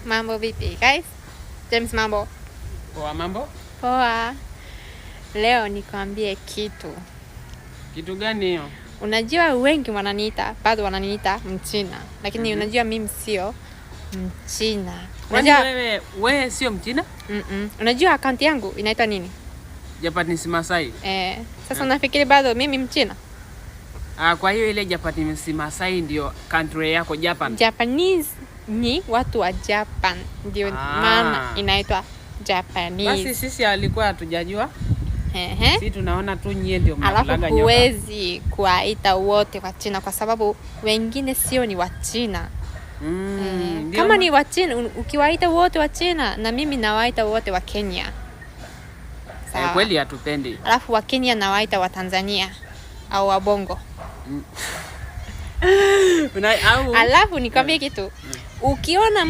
Mambo vipi guys? James, mambo? Poa, mambo? Poa. Leo nikwambie kitu. Kitu gani hiyo? Unajua wengi wananiita, bado wananiita Mchina, lakini unajua mimi sio Mchina. Kwani Unajua, wewe sio Mchina? Mm-mm. Unajua akaunti yangu inaitwa nini? Japanese Masai. Eh, sasa unafikiri bado mimi Mchina? Ah, kwa hiyo ile Japanese Masai ndio country yako Japan. Japanese ni watu wa Japan, ndio Ah. maana inaitwa Japanese. Basi sisi alikuwa hatujajua. Ehe. Si tunaona tu nyie ndio Alafu mnakulaga nyoka. huwezi kuwaita wote wa China kwa sababu wengine sio ni wa China. Ndio Kama ni wa China, ukiwaita wote wa China na mimi nawaita wote wa Kenya. Sawa. Eh, kweli hatupendi. Alafu wa Kenya nawaita wa Tanzania au wa Bongo. Au Alafu nikwambie kitu. Ukiona